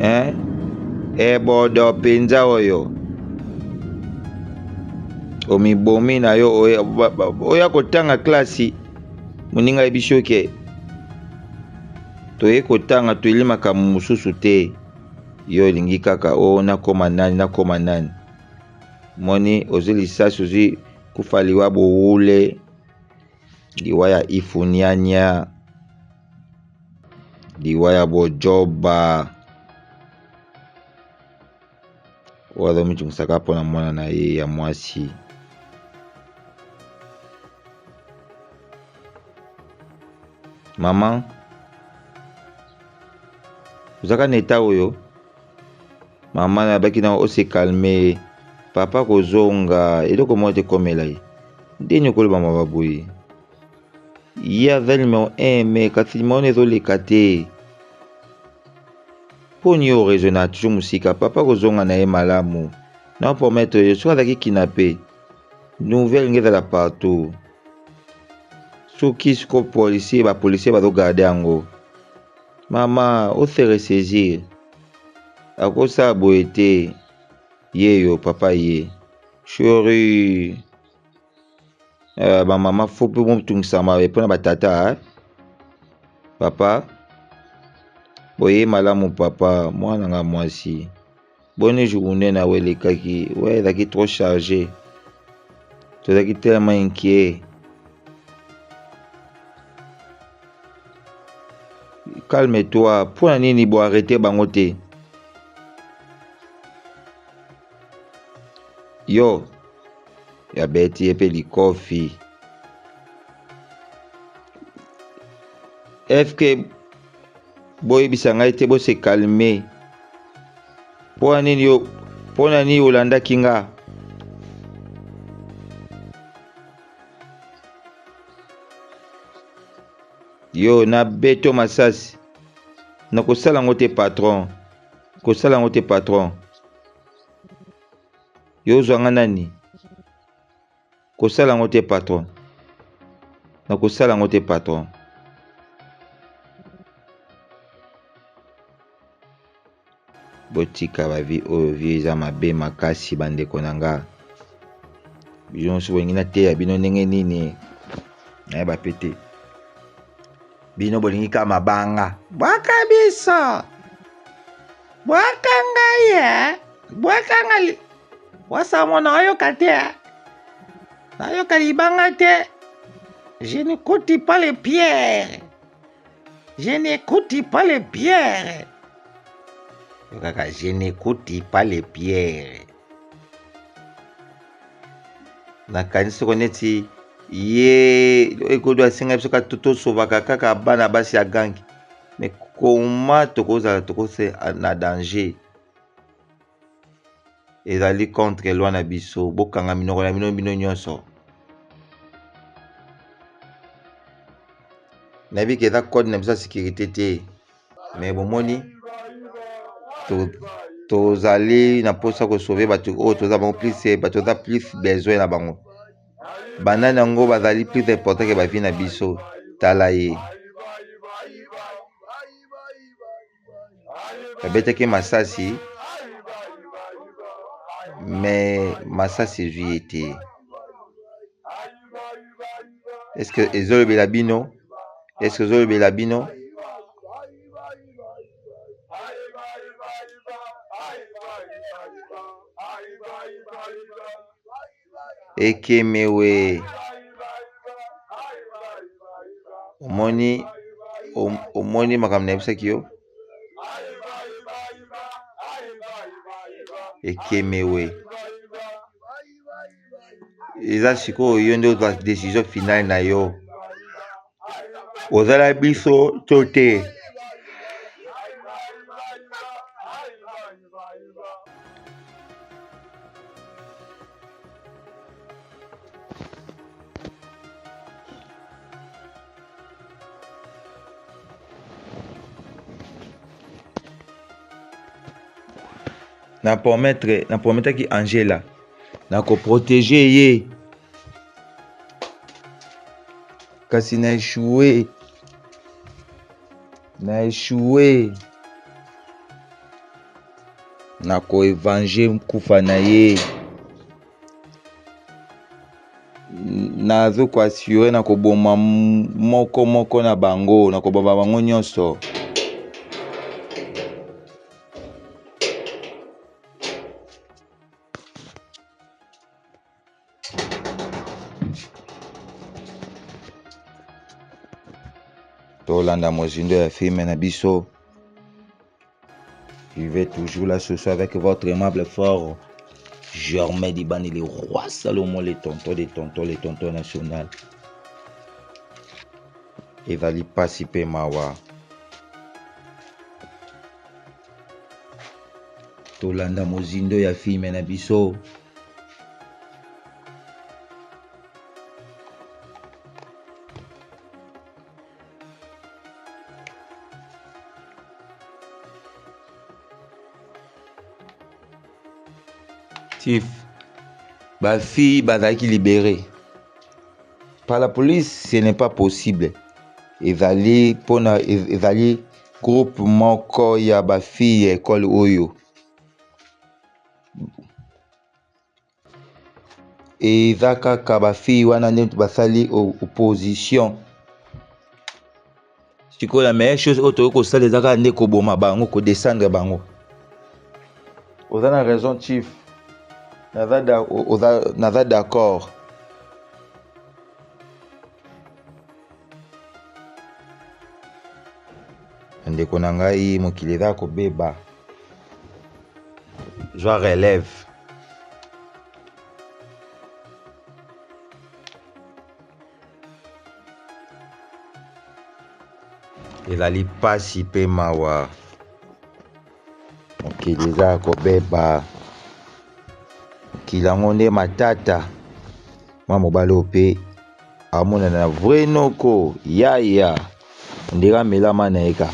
eh? ebodo mpenza oyo omibomi na yo oya kotanga klasi moninga ayebisi yo ke toye kotanga toyeli makambo mosusu te yo olingi kaka o oh, nakoma nani nakoma nani moni ozwi lisasi ozwi kufa liwa bowule liwa ya ifuniania liwa ya bojoba oyo azomitungisaka mpo na mwana na ye ya mwasi. Mama, ozalaka na eta oyo? Mama nabaki na ose calme, papa kozonga eloko moko te ekomela ye. Ndeni okoloba maba boye? Ye aza numero 1 mais kasi numero wana ezoleka te. Mpo nini yo raisonna toujours mosika? Papa kozonga na ye malamu. Na promettre yo soki azalaki kidnappe, nouvelle nge ezala partout. Soki siko policier, ba policier bazo garder yango. Mama, o se ressaisir. Akosala boye te. Ye yo papa ye. Chérie. Eh, ba mama fo mpe botungisama mpo na batata eh? Papa boye malamu papa mwana nga mwasi boni journée na yo elekaki we ezalaki trop chargé tozalaki tellement inquiet calme toi mpo na nini bo arrete bango te yo ya beti ye mpe likofi fk boyebisa ngai te bose calme mpo na nini yo mpo na nini olandaki nga yo na beto masasi nakosala yango te patron kosala yango te patron Yo ozwa nga nani? Kosala yango te patron. Nakosala yango te patron. Botika ba vie oyo vie eza mabe makasi bandeko na nga. Bino nyonso bolingi nateya bino ndenge nini? Nayeba pe te. Bino bolingi kaka mabanga. Bwaka biso. Bwaka ngai eh. Bwaka ngai. Wasa mona oyoka te eh. Nayoka libanga te. Je n'écoute pas les pierres. Je n'écoute pas les pierres. Kaka je n'écoute pas les pierres. Nakanisi soko neti ye ekodo asenga biso kaka tosovaka kaka bana basi ya gangi mais comment tokozala tokose na danger ezali contre loi na biso bokanga minoko na bino bino nyonso nayebi ke eza code na biso ya sécurité te mais bomoni tozali na mposa kosauve bato oyo toza bango plus bato toza plus besoin na bango banani yango bazali plus important ke bavi na biso tala ye. Babetaki masasi mais masasi ezwi ye te. Est-ce que ezolobela bino? Est-ce que ezolobela bino? Ekemewe omoni omoni makambo nayebisaki yo ekemewe eza sikoyo yo nde ozwa decision finale na yo ozala biso to te. Na promettre na prometaki Angela na ko proteger ye kasi na echoue na echoue na ko evange kufa na ye nazo ko assurer na koboma moko moko na bango na koboma bango nyonso. Tolanda mozindo ya filme na biso. Vivez toujours la source avec votre aimable fort Germain Dibani, le roi Salomon, les tontons des tontons, les tontons national. Ezali pasi pe mawa. Tolanda mozindo ya filme na biso. Chief, ba filles bazalaki libérées par la police, ce n'est pas possible. Ezali pona ezali groupe moko ya ba filles ya école oyo Eza kaka ba fille wana nde basali opposition. Sikoyo la meilleure chose oyo tokoki kosala eza kaka nde koboma bango, ko descendre bango. Oza na raison chief, naza d'accord. Ndeko na ngai, mokili eza kobeba, zwa relève. Ezali pasi pe mawa, mokili eza ya kobeba, mokili yango nde matata. Mwa mobali oyo pe amonana na vrai noko yaya ondire amela ma na ye ka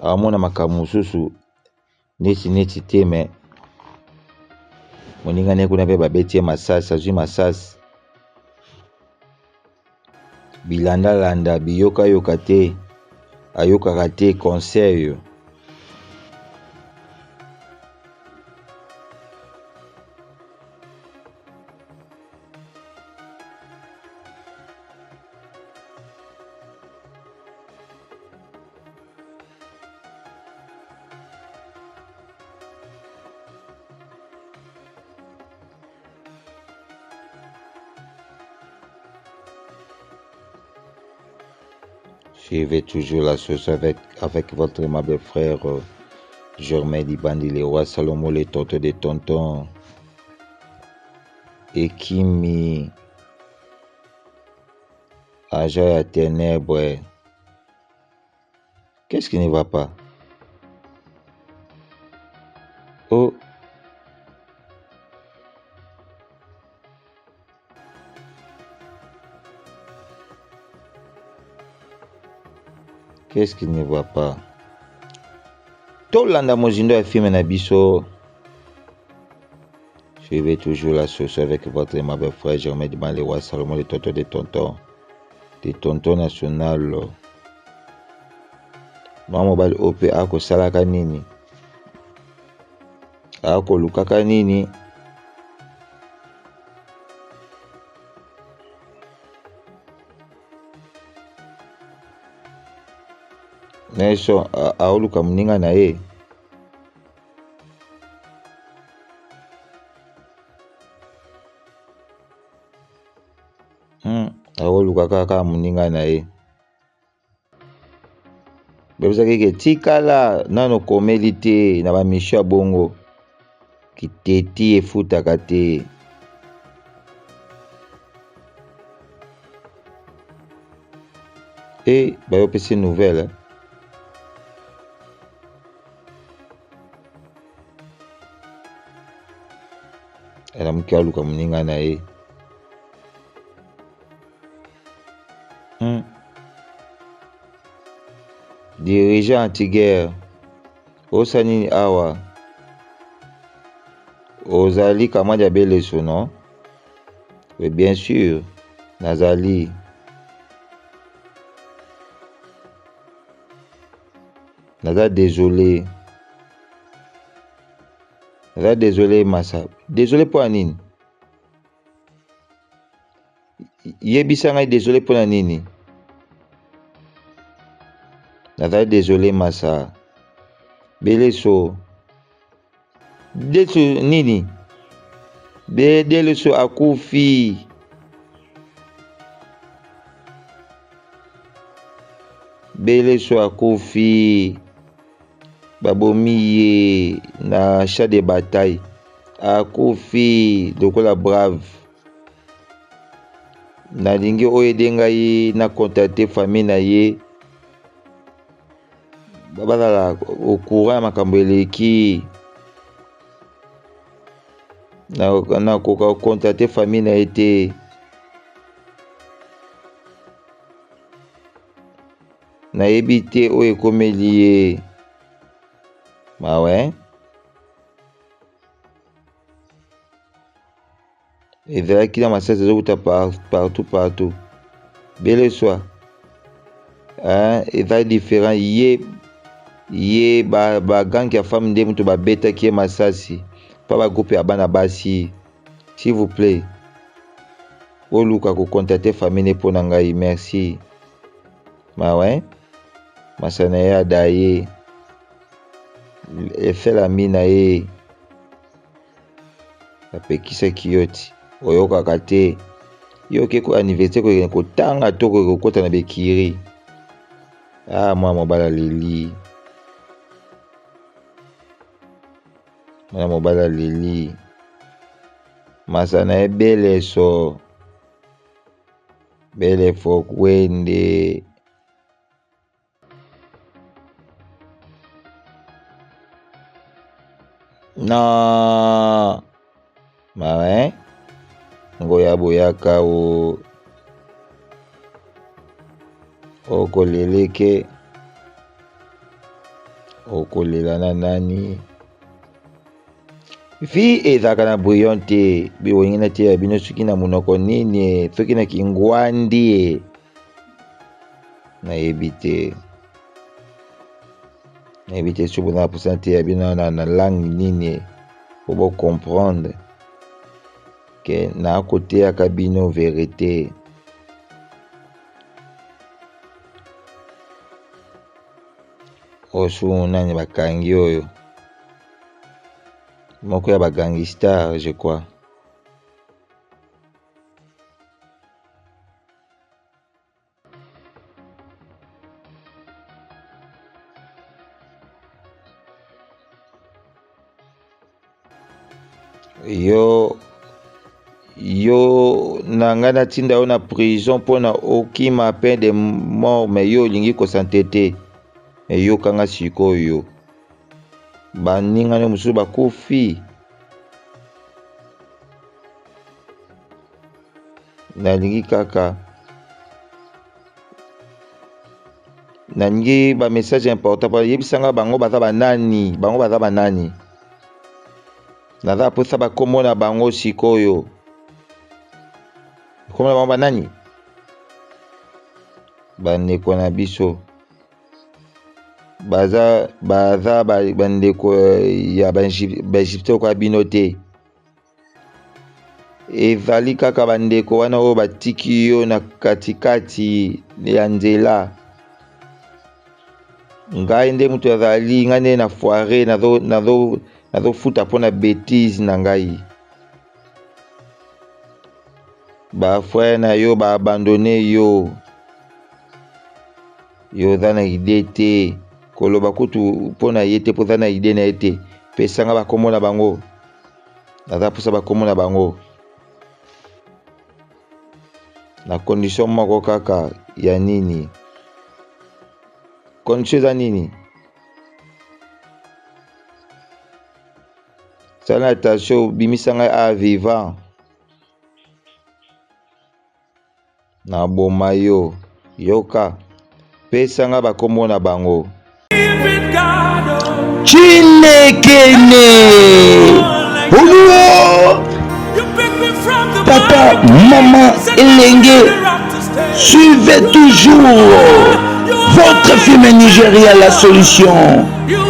amona makambo mosusu neti neti te me moninga ne kuna mpe babeti ye masasi azwi masasi bilandalanda biyokayoka te ayokaka te conseil. Suivez toujours la source avec, avec votre aimable frère euh, Germain Libandi, le roi Salomon, les tontons des tontons. Ekimi, agent ya ténèbres. Qu'est-ce qui ne va pas? Oh. Qu'est-ce qui ne va pas? Tolanda mozindo ya film na biso. Suivez toujours la source avec votre aimable frère Germain Duban, le roi Salomon, le tonton des tontons, des tontons national. Mwa mobali oyo mpe akosalaka nini? Akolukaka nini? Nelson aoluka moninga na ye. Aoluka kaka moninga na ye. Bebisaki ke tikala nano komeli te na bamisio ya bongo, kiteti efutaka te. E bayopesi nouvelle alamuki aluka moninga na ye. Dirigeant anti-guerre, osa nini awa? Ozali camarade ya Beleso, non? Oui, bien sûr, nazali. Naza désolé. Naza désolé, Massa. Désolé pour nini? Yebisa ngai désolé mpo na nini? Nazali désolé Massa. Beleso. Deso nini? Beleso akufi. Beleso akufi. Babomi ye na champ de bataille. Akufi lokola brave. Nalingi oyo ede ngai na contacter famille na ye, bazala au courant ya makambo eleki. Nakoka kocontacter famille na ye te. Nayebi te oyo ekomeli ye. Mawe. Ezalaki na masasi ezokuta partout partout. Beleswa. Hein, eza différent ye ye ba, ba gang ya femme nde moto babetaki ye masasi pa ba groupe ya bana basi. S'il vous plaît, boluka kocontacter famille ne mpo na ngai. Merci. Mawe, masana ye adaye efelami na ye apekisaki yo ti oyokaka te. Yo oke ko université kokende kotanga to kokota na bekiri. Ah, mwana mobali aleli, mwana mobali aleli, masana ye beleso belefo kwende. Na mawe ngoya boyaka o okoleleke okolela na nani? Vi ezalaka na brouillon te, bibolingi na te ya bino soki na monoko nini, soki na kingwandi nayebi te, nayebi te soki boza na mposa te ya bino na langue nini po bo comprendre ke nakoteyaka bino verite. Oyo su nani bakangi oyo moko ya bagangi star je crois. Yo yo na ngai natinda yo na prison mpona okima peine de mort, mais yo olingi kosante te. Mais yokanga sikoyo baningani mosusu bakufi. Nalingi kaka nalingi ba message important po yebisanga bango baza banani, bango baza banani. Naza posa bakombo na bango sikoyo. Kombo na bango banani? Bandeko na biso. Baza baza bandeko ya baegyptien lokola bino te. Ezali kaka bandeko wana oyo batiki yo na katikati ya nzela. Ngai nde moto azali, ngai nde na foire nazofuta mpo na betise na ngai. Ba frère na yo ba abandonne yo. Yo oza na idee te. Koloba kutu mpo na ye te mpo oza na idee na ye te. Pesa nga bakombo na bango. Naza mposa bakombo na bango. Na condition moko kaka ya nini? Condition eza nini? Sala attention, bimisa ngai a vivant. Na boma yo. Yoka. Pesa nga ba kombo na bango. Chinekene Oluo Papa, maman, elenge, suivez toujours votre film nigérien La Solution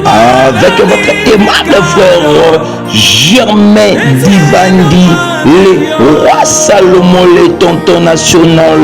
avec votre aimable frère Germain Divandi, le roi Salomon, le tonton national.